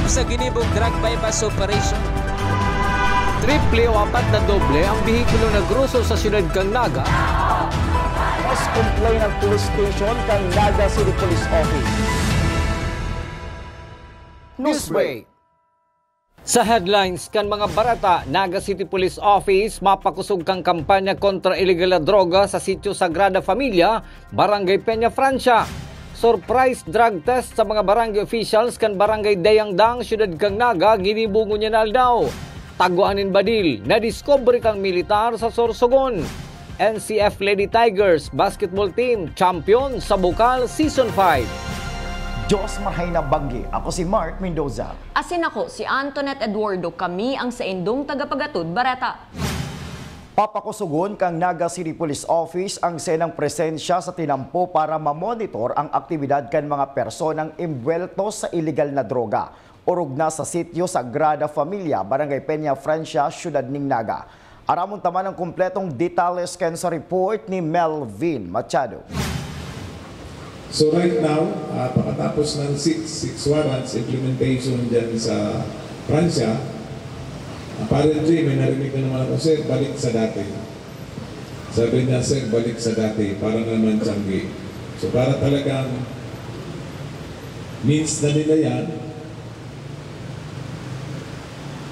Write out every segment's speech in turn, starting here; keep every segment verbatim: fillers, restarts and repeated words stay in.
sa ginibong drug buy-bust operation. Triple o apat na doble ang behikulo na groso sa siyudad kan Naga. Mas complain ang police station kan Naga City Police Office. Newsbreak. Sa headlines kan mga bareta, Naga City Police Office mapakosog kan kampanya kontra iligal na droga sa Sitio Sagrada Familia, Barangay Peña Francia. Surprise drug test sa mga barangay officials kan Barangay Dayangdang, Siyudad kan Naga, ginibo ngunyan na aldaw. Tagwaan nin badil, nadiskubre kan militar sa Sorsogon. N C F Lady Tigers basketball team, champion sa Bukal Season five. Diyos marhay na banggi. Ako si Mark Mendoza. Asin ako si Antoinette Eduardo. Kami ang saindong tagapagatod bareta. Papakusogon kan Naga City Police Office ang senang presensya sa tinampo para mamonitor ang aktibidad kan mga personang imbuwelto sa iligal na droga. Orog na sa sitio Sagrada Familia, Barangay Peña Francia, Siyudad nin Naga. Aramon ta man ang kompletong detalye kan sa report ni Melvin Machado. So right now, ah, pakatapos ng six, six warrants implementation dyan sa Francia, apparently may narinig na naman ako, "Sir, balik sa dati." Sabi niya, "Sir, balik sa dati, para naman tiyanggi." So para talagang means na nila yan,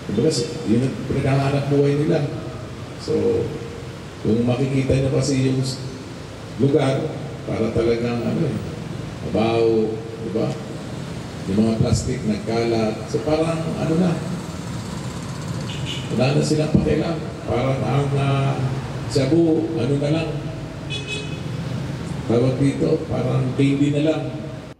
kumbaga, yun ang pinaghahanap buhay nila. So, kung makikita niyo kasi yung s-, lugar, para talagang ano eh, mabaho, di ba? Yung mga plastic nagkalat. So, parang ano na, wala na silang pakialam. Parang ang, ah, shabu, ano na lang, tawag dito, parang candy na lang.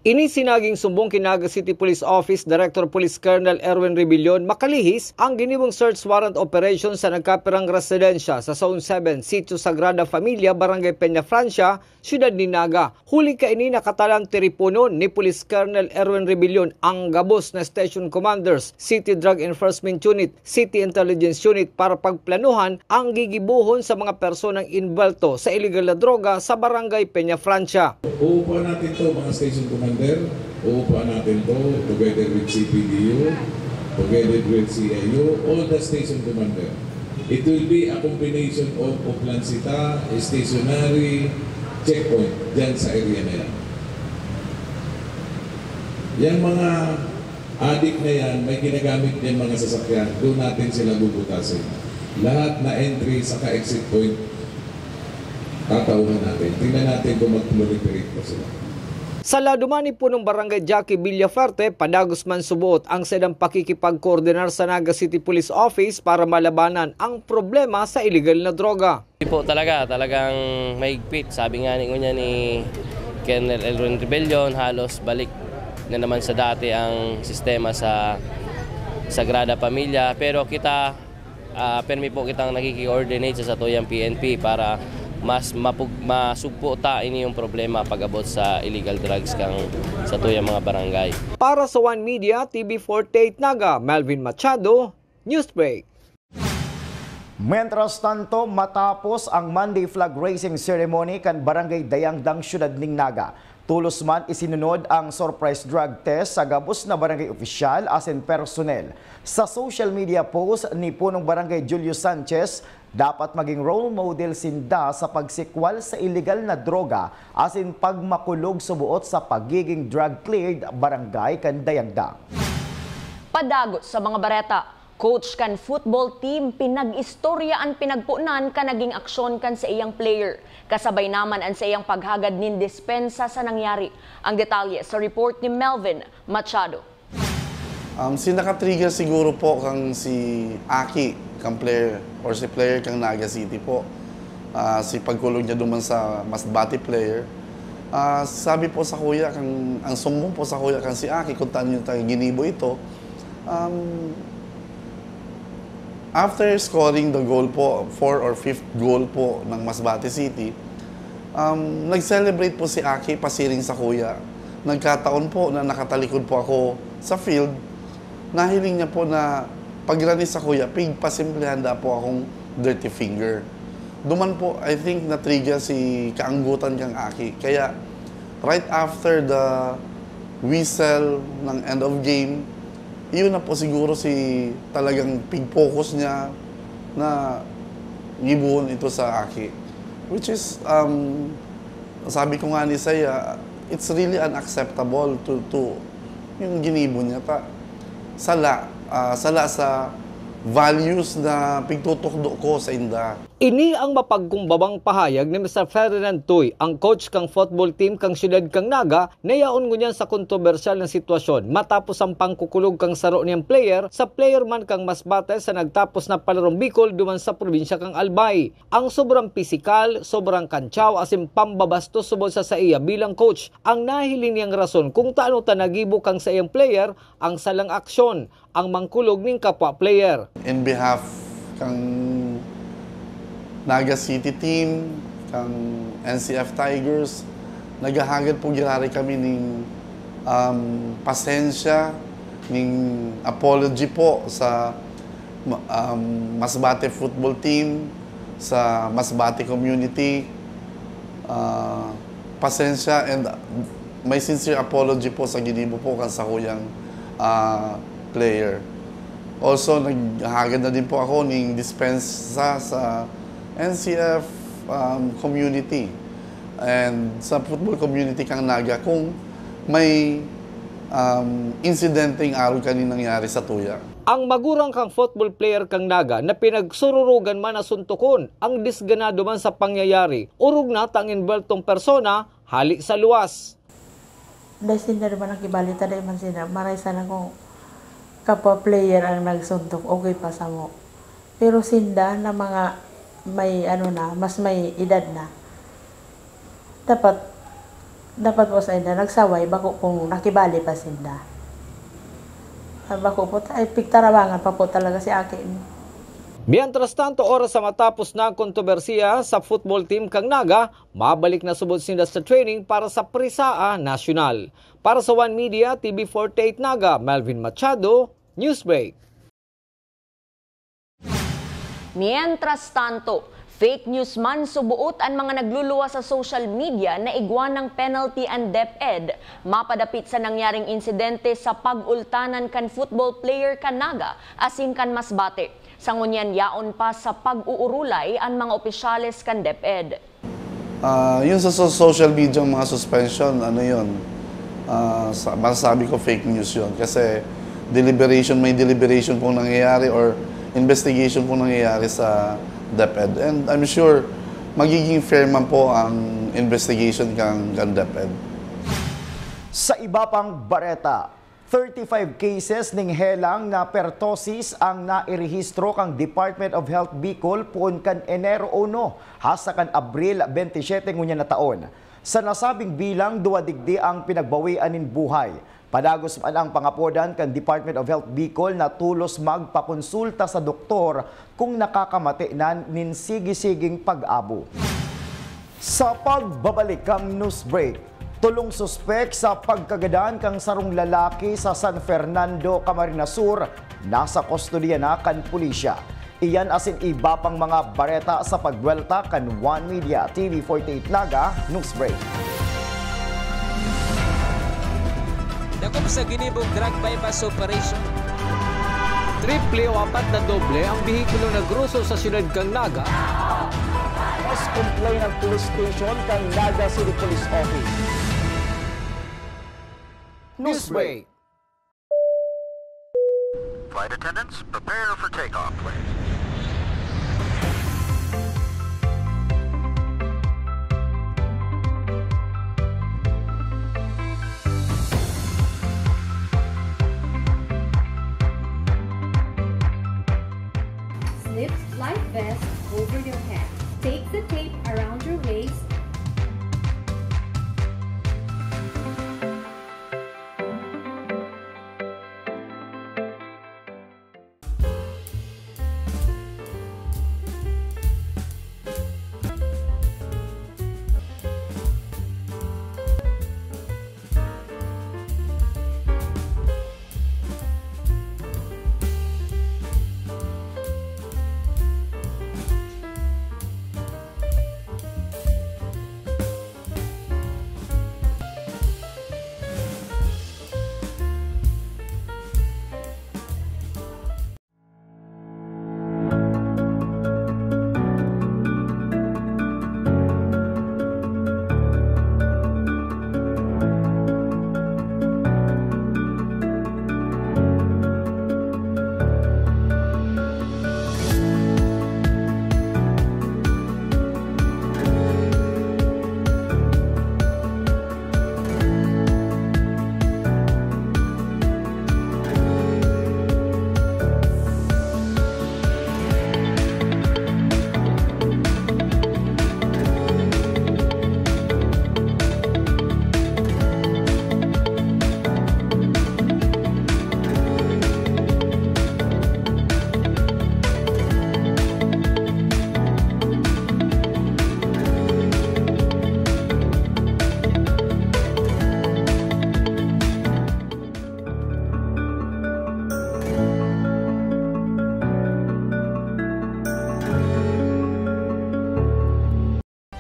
Ini si naging sumbong ki Naga City Police Office Director Police Colonel Erwin Rebellion makalihis ang ginibong search warrant operation sa nagkapirang residensya sa Zone seven, Sitio Sagrada Familia, Barangay Peña Francia, Siyudad nin Naga. Huli kaini, nakatalang tiriponon ni Police Colonel Erwin Rebellion ang gabos na Station Commanders, City Drug Enforcement Unit, City Intelligence Unit para pagplanuhan ang gigibohon sa mga personang inbwelto sa iligal na droga sa Barangay Peña Francia. Uupuan natin 'to, mga station commander. Uupuan natin 'to together with C P D U, together with C I U, all the station commander. It will be a combination of Oplansita, stationary, checkpoint diyan sa area na 'yan. Yang mga adik na 'yan, may ginagamit din mga sasakyan, doon natin sila bubutasin. Lahat na entry saka exit point, tatauhan natin. Tingnan natin kung mag-proliferate pa sila. Sa lado man ni Punong Barangay Jackie Villafuerte, padagos man suboot ang saindang pakikipagkoordinar sa Naga City Police Office para malabanan ang problema sa iligal na droga. Hindi po talaga, talagang mahigpit. Sabi nga ni, ngunyan ni Colonel Elwin Rebellion, halos balik na naman sa dati ang sistema sa Sagrada Pamilya. Pero kita, ah, permi po kitang nakiki-coordinate sa satuyang P N P para mas mapug-, masugpo ta ini yung problema pag-abot sa illegal drugs kang satuyang mga barangay. Para sa One Media, T V forty-eight Naga, Melvin Machado, Newsbreak. Mientras tanto, matapos ang Monday flag raising ceremony kan Barangay Dayangdang, Siyudad nin Naga, tolos man isinunod ang surprise drug test sa gabos na barangay opisyal asin personnel. Sa social media post ni Punong Barangay Julio Sanchez, dapat maging role model sinda sa pagsikwal sa iligal na droga asin pagmakulog suboot sa pagiging drug-cleared barangay kan Dayangdang. Padagos sa mga bareta. Coach kan football team pinag-istorya an pinagponan kan naging aksyon kan saiyang player. Kasabay naman an saiyang paghagad nin dispensa sa nangyari. Ang detalye sa report ni Melvin Machado. Um, si nakatrigger siguro po kang si Aki, kang player, or si player kang Naga City po. Ah, si pagkulog niya duman sa Masbate player. Ah, sabi po sa kuya, kang, ang sumbong po sa kuya kang si Aki, kung taan niya tayo ginibo ito, Um, after scoring the goal po, four or fifth goal po ng Masbate City, um, nag-celebrate po si Aki pasiring sa kuya. Nagkataon po na nakatalikod po ako sa field, nahiling niya po na pagirani sa kuya, pigpasimplehan da po akong dirty finger. Duman po, I think, na-trigger si kaanggutan kang Aki. Kaya, right after the whistle ng end of game, Iyon na po siguro si talagang pig-focus niya na gibohon ito sa aki. Which is, um, sabi ko nga ni Saya, it's really unacceptable to, to yung ginibo niya ta. Sala, ah, sala sa values na pigtutukdo ko sa inda. Ini ang mapagkumbabang pahayag ni Mister Ferdinand Tuy, ang coach kan football team kan siyudad kan Naga, na yaon ngunyan sa kontrobersyal na sitwasyon matapos ang pangkukulog kan saro niyang player sa player man kan Masbate sa nagtapos na palarong Bicol duman sa probinsya kan Albay. Ang sobrang pisikal, sobrang kantyaw asin pambabastos subod sa saiya bilang coach ang nahiling niyang rason kung tano ta nagibo kan saiyang player ang salang aksyon, ang mangkulog nin kapwa player. In behalf kan Naga City team, kan N C F Tigers, naghahagad po giraray kami nin, um, pasensya, nin apology po sa ma-, um, Masbate football team, sa Masbate community. Ah, pasensya and my sincere apology po sa ginibo po kan sakuyang, ah, player. Also, naghagad na din po ako ning dispensa sa N C F, um, community and sa football community kan Naga kung may, um, insidenteng arog kaini nangyari sa tuya. Ang magurang kan football player kan Naga na pinagsururugan man na suntokon ang disganado man sa pangyayari, orog na ta ang envueltong persona hale sa luwas. Dai sinda naman nakibali ta, dai man sinda, maray sana kung kapwa player ang nagsuntok, okay pa samo. Pero sinda na mga may ano na, mas may edad na, dapat, dapat po sa inda nagsaway, bako kung nakibali pa sinda. Ah, bako po, ay, pigtarabangan pa po talaga si aki. Mientras tanto, oras sa matapos na ang kontrobersiya sa football team kan Naga, mabalik na subod sinda sa training para sa Prisaa Nasyonal. Para sa One Media, T V forty-eight Naga, Melvin Machado, Newsbreak. Mientras tanto, fake news man suboot an mga nagluluwas sa social media na igwa ng penalty an DepEd, mapadapit sa nangyaring insidente sa pag-ultanan kan football player kan Naga asin kan Masbate. Sa ngunyan, yaon pa sa pag-uurulay an mga opisyales kan DepEd. Ah, yun sa so-, social media, ang mga suspension, ano yun, ah, sa-, masasabi ko fake news yun. Kasi deliberation, may deliberation pong nangyayari or investigation pong nangyayari sa DepEd. And I'm sure magiging fair man po ang investigation kang, kang DepEd. Sa iba pang bareta, thirty-five cases ning helang na pertussis ang nairehistro kan Department of Health Bicol poon kan Enero uno hasta kan Abril twenty-seven ngunyan na taon. Sa nasabing bilang, duwa digdi ang pinagbawian nin buhay. Padagos man ang pangapodan kan Department of Health Bicol na tolos magpakonsulta sa doktor kung nakakamate na nin sige-siging pag-abo. Sa pagbabalik kan news break, tolong suspek sa pagkagadan kan sarong lalaki sa San Fernando, Camarines Sur, nasa kustodiya na kan pulisya. Iyan asin iba pang mga bareta sa pagbuwelta kan One Media T V forty-eight Naga News Break. Dakop sa ginibong drug buy-bust operation. Triple o apat na doble ang behikulo na groso sa siyudad kan Naga. Mas complain ang police station kan Naga City Police Office. Newsbreak. Flight attendants, prepare for takeoff, please. Slip life vest over your head. Take the tape around your waist.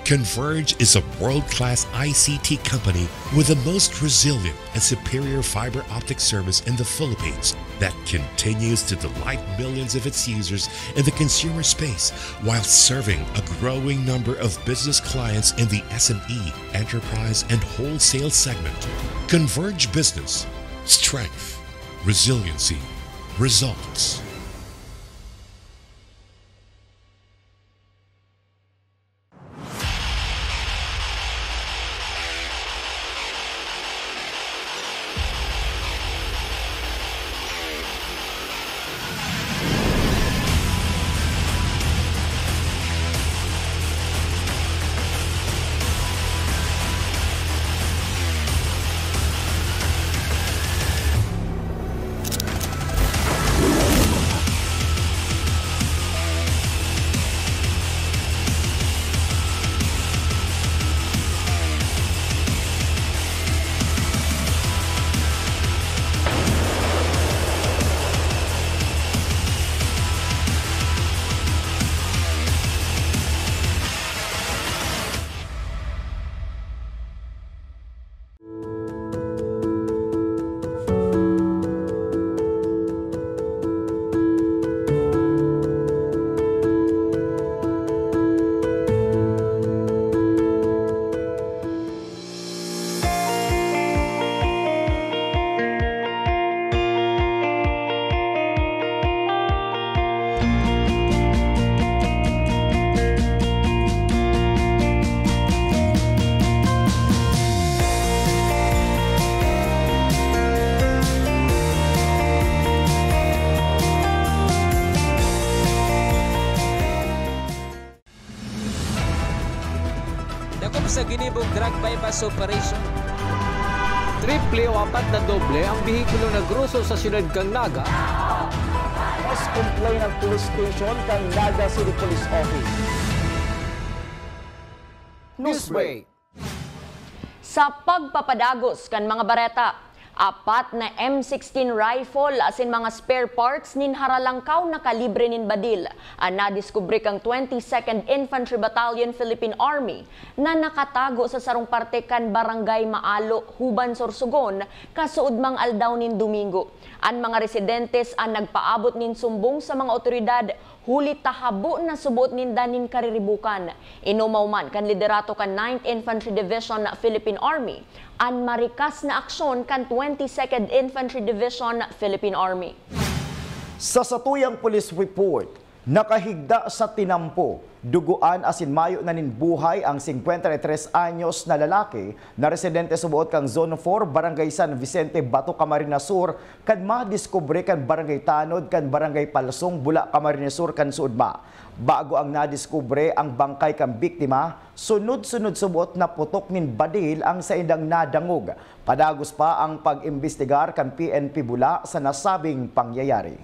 Converge is a world-class I C T company with the most resilient and superior fiber optic service in the Philippines that continues to delight millions of its users in the consumer space while serving a growing number of business clients in the S M E, enterprise, and wholesale segment. Converge Business. Strength. Resiliency. Results. Dakop sa ginibong drug buy-bust operation. Triple o apat na doble ang behikulo na groso sa siyudad kan Naga. Mas complain ang police station kan Naga City Police Office. Newsbreak. Sa pagpapadagos kan mga bareta, apat na M sixteen rifle asin mga spare parts nin haralangkaw na kalibre nin badil an nadiskubre kan twenty-second Infantry Battalion Philippine Army na nakatago sa sarong parte kan Barangay Maalo, Juban, Sorsogon, kasuodmang aldaw nin Domingo. An mga residentes an nagpaabot nin sumbong sa mga otoridad huli ta habo na suboot ninda nin kariribukan. Inomaw man kan liderato kan Ninth Infantry Division Philippine Army an marikas na aksyon kan Twenty-second Infantry Division Philippine Army. Sa satuyang police report, nakahigda sa tinampo, dugoan asin mayo na nin buhay ang singkwenta y tres anyos na lalaki na residente suboot kan Zone four, Barangay San Vicente, Bato, Camarines Sur, kan madiskubre kan Barangay Tanod kan Barangay Palsong, Bula, Camarines Sur kan suodma. Bago ang nadiskubre ang bangkay kan biktima, sunod-sunod suboot na putok nin badil ang saindang nadangog. Padagos pa ang pag-imbestigar kan P N P Bula sa nasabing pangyayari.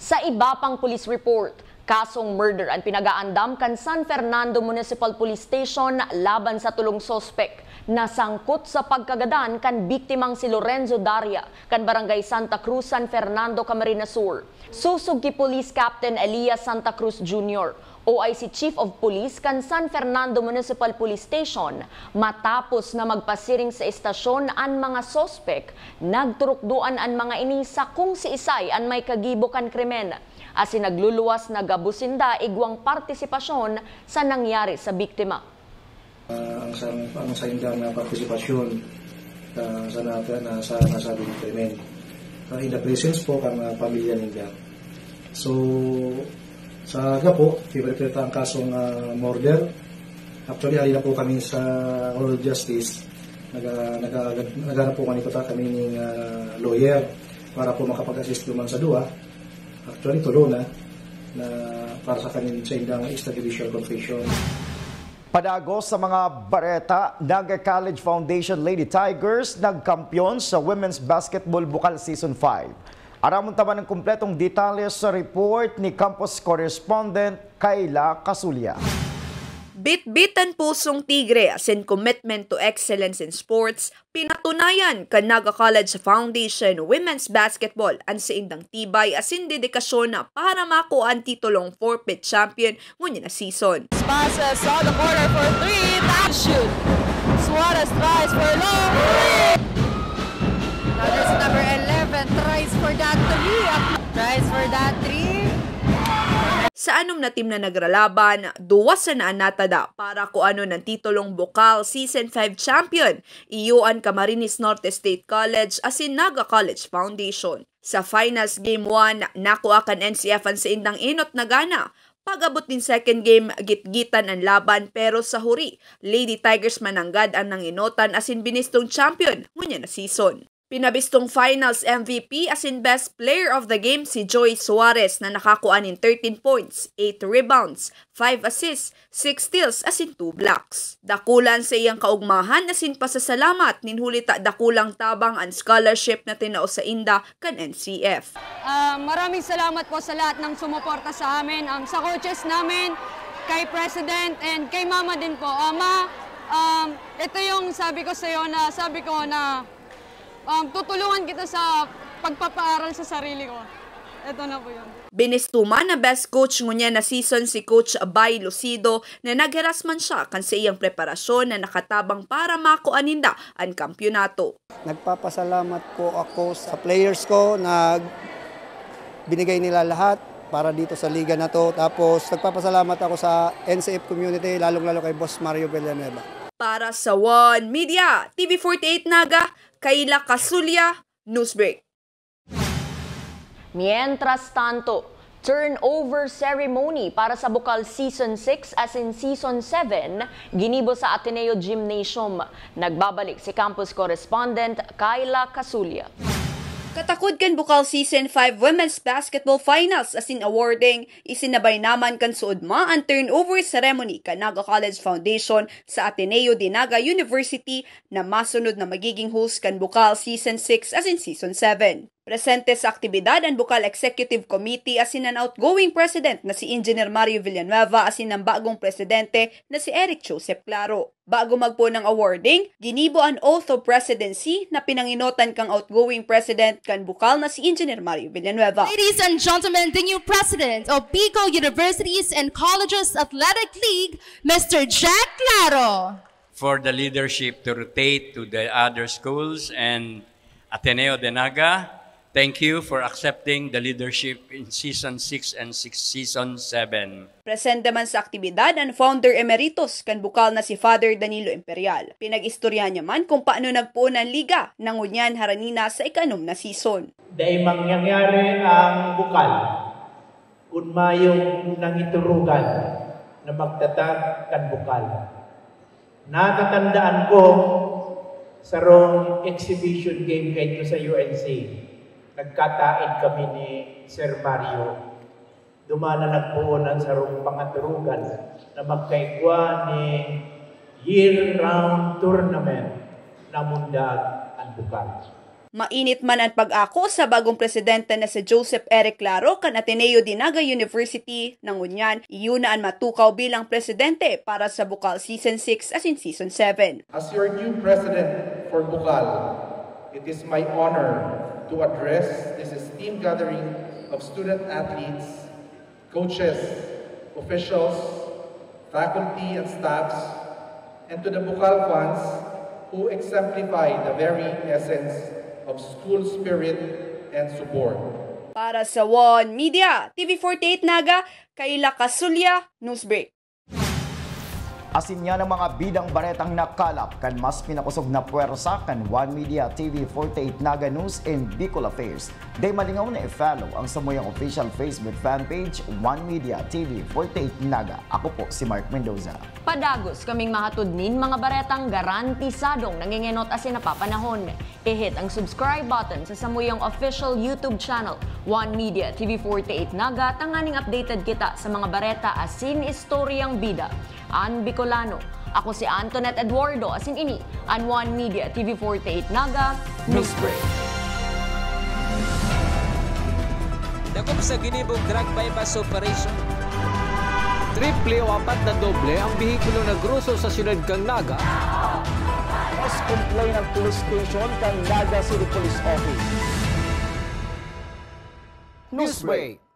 Sa iba pang police report, kasong murder an pinag-aandam kan San Fernando Municipal Police Station laban sa tolong suspek na sangkot sa pagkagadan kan biktimang si Lorenzo Daria kan Barangay Santa Cruz, San Fernando, Camarines Sur. Sosog ki Police Captain Elias Santa Cruz Junior, O I C Chief of Police kan San Fernando Municipal Police Station, matapos na magpasiring sa estasyon an mga suspek, nagturukdoan an mga ini sa kung siisay an may kagibo kan krimen, asin nagluluwas na gabos sinda igwang partisipasyon sa nangyari sa biktima. Ah, ang sa, ang sa indang, ah, partisipasyon, ah, sa nata-, na, sa nasabing krimen. Ah, in the presence po kan, ah, pamilya ninda. So, sa aga po, piprepare ta ang kasong, ah, murder. Actually, ari na po kami sa Hall of Justice. Naga-, naga-, naghanap po kami, kami ning, ah, lawyer para po makapag-assist naman sa duwa. Actually, tulo na, na para sa kanin, sa indang extrajudicial confession. Padagos sa mga bareta, Naga College Foundation Lady Tigers nagkampiyon sa Women's Basketball Bukal Season five. Aramon ta man ang kumpletong detalye sa report ni campus correspondent Kayla Casulia. Bitbit an pusong tigre asin commitment to excellence in sports, pinatunayan kan Naga College Foundation Women's Basketball an saindang tibay asin dedikasyon na para makua an titulong four-peat champion ngunyan na season. Passes on the corner for three. Tap shoot. Suarez tries for long. That is number eleven. Tries for that three. Tries for that three. Sa anom na team na nagralaban, duwa sana an natada para kuanon an titulong Bukal Season five champion, iyo an Camarines Norte State College asin Naga College Foundation. Sa finals game one, nakua kan N C F an saindang enot na gana. Pag-abot nin second game, gitgitan an laban, pero sa huri, Lady Tigers mananggad an nangenotan asin binistong champion ngunyan na season. Pinabistong finals M V P asin best player of the game si Joy Suarez na nakakua nin thirteen points, eight rebounds, five assists, six steals asin two blocks. Dakula an saiyang kaogmahan asin pasasalamat nin huli ta dakulang tabang an scholarship na tinao sainda kan N C F. Ah, maraming salamat po sa lahat ng sumuporta sa amin, um, sa coaches namin, kay President, and kay Mama din po. Ah, Ma, um, ito yung sabi ko sa'yo na, sabi ko na, um, tutulungan kita sa pagpapaaral sa sarili ko. Ito na po yun. Binistuman na best coach ngunyan na season si Coach Bay Lucido na naghiras man siya kan saiyang preparasyon na nakatabang para makua ninda an kampiyonato. Nagpapasalamat po ako sa players ko na binigay nila lahat para dito sa liga na 'to. Tapos nagpapasalamat ako sa N C F community, lalong-lalo kay Boss Mario Villanueva. Para sa One Media, T V forty-eight Naga, Kayla Casulla, Newsbreak. Mientras tanto, turnover ceremony para sa Bukal Season six asin Season seven ginibo sa Ateneo Gymnasium. Nagbabalik si campus correspondent Kayla Casulla. Katakod kan Bukal Season five Women's Basketball Finals asin awarding, isinabay naman kan suodma an turnover ceremony kan Naga College Foundation sa Ateneo de Naga University na masunod na magiging host kan Bukal Season six asin Season seven. Presente sa aktibidad an Bukal Executive Committee asin an outgoing President na si Engineer Mario Villanueva asin an bagong Presidente na si Eric Joseph Claro. Bago magpoon ang awarding, ginibo an Oath of Presidency na pinangenotan kan outgoing President kan Bukal na si Engineer Mario Villanueva. Ladies and gentlemen, the new President of Bicol Universities and Colleges Athletic League, Mister Jack Claro. For the leadership to rotate to the other schools and Ateneo de Naga, thank you for accepting the leadership in Season six and six, Season seven. Presente man sa aktibidad an Founder Emeritus kan Bukal na si Father Danilo Imperial. Pinag-istoryahan niya man kung paano nagpoon an liga na ngunyan harani na sa ika-anom na season. Dai mangyayari ang Bukal kun mayong nangiturugan na magtatag kan Bukal. Natatandaan ko, sarong exhibition game kaidto sa U N C, nagkataed kami ni Sir Mario. Duman na nagpoon an sarong pangaturugan na magkaigwa ni year-round tournament na mundag an Bukal. Mainit man an pag-ako sa bagong presidente na si Joseph Eric Claro kan Ateneo de Naga University na ngunyan, iyo na an matukaw bilang presidente para sa Bukal Season six asin Season seven. As your new president for Bukal, it is my honor to address this esteemed gathering of student athletes, coaches, officials, faculty and staffs, and to the Bukal fans who exemplify the very essence of school spirit and support. Para sa One Media, T V forty-eight Naga, Kayla Casulla, Newsbreak. Asin yan ang mga bidang baretang nakalap kan mas pinakosog na pwersa kan One Media T V forty-eight Naga News and Bicol Affairs. Dai malingaw na i-follow ang samuyang official Facebook fan page, One Media T V forty-eight Naga. Ako po si Mark Mendoza. Padagos kaming mahatod nin mga baretang garantisadong nangengenot asin napapanahon. I-hit ang subscribe button sa samuyang official YouTube channel, One Media T V forty-eight Naga, tanganing updated kita sa mga bareta asin istoryang bida. An Bicolano. Ako si Antoinette Eduardo, asin ini an One Media T V forty-eight Naga Newsbreak. Dakop sa ginibong drug buy-bust operation. Triple o apat na doble ang behikulo na groso sa siyudad kan Naga. Mas complain ang police station kan Naga City Police Office. Newsbreak.